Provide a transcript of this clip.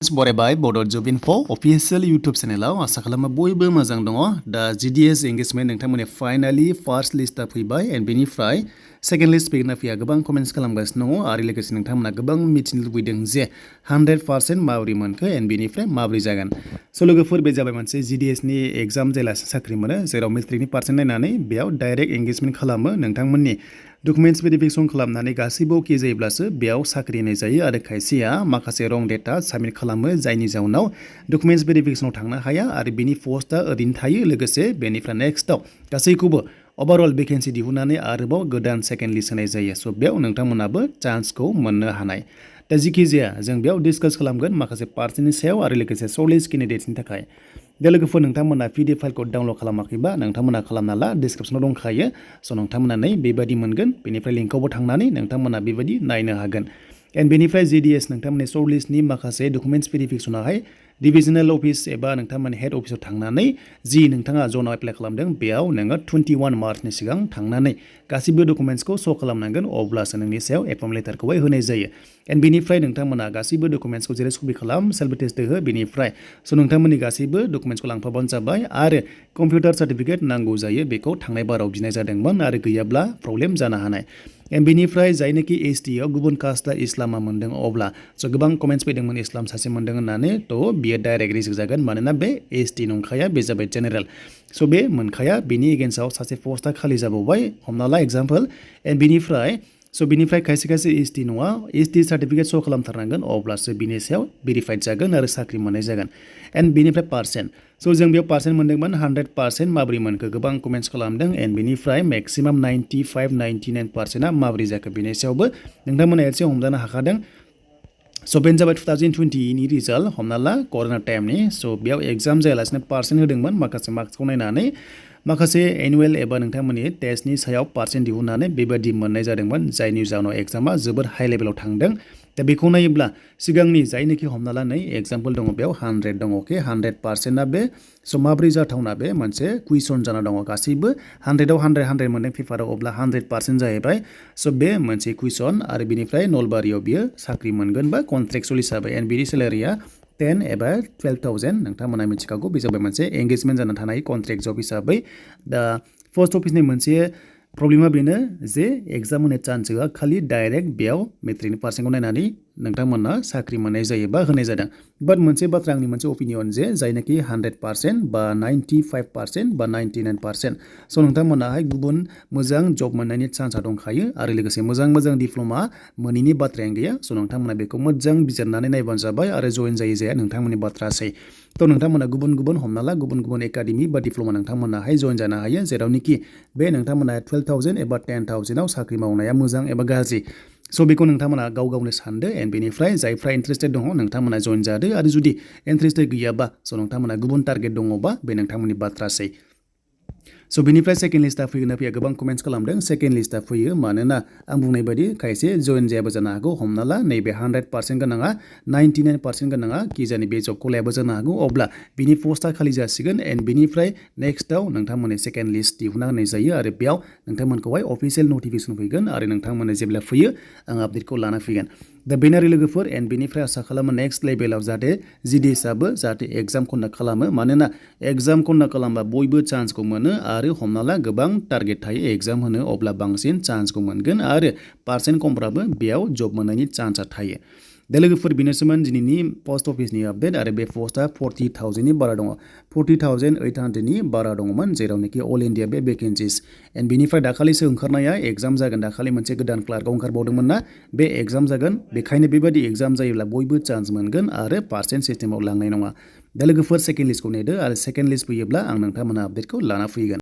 बरायबाय बड' जब info official YouTube चेनेलाव आसा खालामो बयबो मोजां दङ दा GDS एंगेजमेंट नोंथांमोननि फाइनालि फार्स्ट लिस्टआ फैबाय एन्ड बेनिफ्राय सेकेन्ड लिस्ट फैगोन ना फैया गोबां कमेन्ट्स खालामगासिनो दङ आरो लोगोसे नोंथांमोना गोबां मिथिनो लुबैदों जे 100% माबोरै मोनखो एन्ड बेनिफ्राय माबोरै जागोन स' लोगोफोर बे जाबाय मोनसे GDS नि एग्जाम जेलासो साख्रि मोनो जेराव मेट्रिकनि पार्सेन्ट नायनानै बेयाव डाइरेक्ट एंगेजमेंट खालामो नोंथांमोननि डकुमेन्ट्स भेरिफिकेसन खालामनानै गासैबो अके जायोब्लासो बेयाव साख्रि होनाय जायो आरो खायसेया माखासे रं डेटा साबमिट खालामो जायनि जाउनाव डकुमेन्ट्स भेरिफिकेसनाव थांनो हाया आरो बेनि पस्टआ ओरैनो थायो लोगोसे बेनिफ्राय नेक्स्टआव गासैखौबो ओभारअल भेकेन्सि दिहुननानै आरोबाव गोदान सेकेन्ड लिस्ट होनाय जायो स' बेयाव नोंथांमोनाबो चान्सखौ मोननो हानाय दा जिखि जाया जों बेयाव डिसकास खालामगोन माखासे पार्सेन्टनि सायाव आरो लोगोसे सर्टलिस्ट केन्डिडेट्सनि थाखाय दा लोगोफोर नोंथांमोना PDF फाइलखौ डाउनलड खालामाखैबा नोंथांमोना खालामना ला डिसक्रिप्सनाव दंखायो स' नोंथांमोना नै बेबायदि मोनगोन बेनिफ्राय लिंकआवबो थांनानै नोंथांमोना बेबायदि नायनो हागोन एन्ड बेनिफ्राय GDS नोंथांमोननि सर्टलिस्टनि माखासे डकुमेन्ट्स भेरिफिकेसनावहाय डिभिजनेल अफिस एबा नोंथांमोननि हेड अफिसाव थांनानै जि नोंथाङा जनाव एप्लाइ खालामदों बेयाव नोङो 21 मार्चनि सिगां थांनानै गासिबो डकुमेन्ट्सखौ श' खालामनांगोन अब्लासो नोंनि सायाव एपइन्टमेन्ट लेटारखौहाय होनाय जायो एन्ड बेनिफ्राय नोंथांमोना गासिबो डकुमेन्ट्सखौ जेरै कपि खालाम सेल्फ टेस्ट हो बेनिफ्राय स' नोंथांमोननि गासैबो डकुमेन्ट्सखौ लांफाबानो जाबाय आरो कम्पिउटार सार्टिफिकेट नांगौ जायो बेखौ थांनाय बाराव बिनाय जादोंमोन आरो गैयाब्ला प्रब्लेम जानो हानाय एन्ड बेनिफ्राय जायनोखि ST आव गुबुन कास्टआ इस्लामा मोनदों अब्ला स' गोबां कमेन्ट्स फैदोंमोन इस्लाम सासे मोनदों होननानै थ' बियो डाइरेक्ट रिजेक्ट जागोन मानोना बे ST नंखाया बे जाबाय जेनेरेल स' बे मोनखाया बेनि एगेन्स्टआव सासे पस्टआ खालि जाबावबाय हमना ला एग्जाम्पल एन्ड बेनिफ्राय खायसे ST नङा ST सार्टिफिकेट श' खालामथारनांगोन अब्लासो बिनि सायाव भेरिफाइड जागोन आरो साख्रि मोननाय जागोन एन्ड बेनिफ्राय पार्सेन्ट स' जों बेयाव पार्सेन्ट मोनदोंमोन 100% माबोरै मोनखो गोबां कमेन्ट्स खालामदों एन्ड बेनिफ्राय मेक्सिमाम 95-99%आ माबोरै जाखो बेनि सायावबो नोंथांमोना एसे हमजानो हाखादों स' बेनो जाबाय 2020नि रिजाल्ट हमना ला कर'ना टाइमनि स' बेयाव एग्जाम जायालासिनो पार्सेन्ट होदोंमोन माखासे मार्क्सखौ नायनानै माखासे एनुवेल एबा नोंथांमोननि टेस्टनि सायाव पार्सेन्ट दिहुननानै बेबायदि मोननाय जादोंमोन जायनि जाहोनाव एग्जामा जोबोद हाइ लेभेलाव थांदों दा बेखौ नायोब्ला सिगांनि जायनोखि हमना ला नै एग्जाम्पल दङ बेयाव 100 दङ अके 100%आ बे स' माब्रै जाथावना बे मोनसे कुइसन जाना दङ गासैबो 100आव 100 मोनदों पेपाराव अब्ला 100% जाहैबाय स' बे मोनसे कुइसन आरो बेनिफ्राय नलबारियाव बियो साख्रि मोनगोन बा कन्ट्रेक्चुअल हिसाबै एन्ड बिनि सेलारिया 10 एबा 12,000 नोंथांमोना मिथिखागौ बे जाबाय मोनसे एंगेजमेन्ट जाना थानाय कन्ट्रेक्ट जब हिसाबै दा पस्ट अफिसनि मोनसे प्रब्लेमा बेनो जे एग्जाम होनो चान्स होआ खालि डाइरेक्ट बेयाव मेट्रिकनि पार्सेन्टखौ नायनानै नोंथांमोना साख्रि मोननाय जायो बा होनाय जादों बाट मोनसे बाथ्रा आंनि मोनसे अपिनियन जे जायनाखि 100% बा 95% बा 99% स' नोंथांमोनाहाय गुबुन मोजां जब मोननायनि चान्सआ दंखायो आरो लोगोसे मोजां डिप्ल'मा मोनैनि बाथ्रायानो गैया स' नोंथांमोना बेखौ मोजां बिजिरनानै नायबानो जाबाय आरो जइन जाया नोंथांमोननि बाथ्रासै थ' नोंथांमोना गुबुन हमना ला गुबुन एकाडेमि बा डिप्ल'मा नोंथांमोनाहाय जइन जानो हायो जेरावनोखि बे नोंथांमोना 12,000 एबा 10,000आव साख्रि मावनाया मोजां एबा गाज्रि स' बेखौ नोंथांमोना गावनो सानदो एन्ड बेनिफ्राय जायफ्रा इन्टारेस्टेड दङ नोंथांमोना जइन जादो आरो जुदि इन्टारेस्टेड गैयाबा स' नोंथांमोना गुबुन टारगेट दङबा बे नोंथांमोननि बाथ्रासै स' बेनिफ्राय सेकेन्ड लिस्टआ फैगोन ना फैया गोबां कमेन्ट्स खालामदों सेकेन्ड लिस्टआ फैयो मानोना आं बुंनाय बायदि खायसे जइन जायाबो जानो हागौ हमना ला नैबे 100% गोनाङा 99% गोनाङा किजानि बे जबखौ लायाबो जानो हागौ अब्ला बिनि पस्टआ खालि जासिगोन एन्ड बेनिफ्राय नेक्स्टआव नोंथांमोननि सेकेन्ड लिस्ट दिहुनना होनाय जायो आरो बेयाव नोंथांमोनखौहाय अफिसियेल नटिफिकेसन फैगोन आरो नोंथांमोननो जेब्ला फैयो आं आपडेटखौ लाना फैगोन दा बेनारि लोगोफोर एन्ड बेनिफ्राय आसा खालामो नेक्स्ट लेभेलाव जाहाथे GDSआबो जाहाथे एग्जाम कन्डाक्ट खालामो मानोना एग्जाम कन्डाक्ट खालामबा बयबो चान्सखौ मोनो आरो हमना ला गोबां टारगेट थायो एग्जाम होनो अब्ला बांसिन चान्सखौ मोनगोन आरो पार्सेन्ट खमफ्राबो बेयाव जब मोननायनि चान्सआ थायो दा लोगोफोर बेनोसोमोन दिनैनि पस्ट अफिसनि आपडेट आरो बे पस्टआ 40,000नि बारा दङ 40,800नि बारा दङमोन जेरावनोखि अल इन्डिया बे भेकेन्सिस एन्ड बेनिफ्राय दाखालिसो ओंखारनाया एग्जाम जागोन दाखालि मोनसे गोदान क्लार्कआव ओंखारबावदोंमोन ना बे एग्जाम जागोन बेखायनो बेबायदि एग्जाम जायोब्ला बयबो चान्स मोनगोन आरो पार्सेन्ट सिस्टेमाव लांनाय नङा दा लोगोफोर सेकेन्ड लिस्टखौ नेदो आरो सेकेन्ड लिस्ट फैयोब्ला आं नोंथांमोनहा आपडेटखौ लाना फैगोन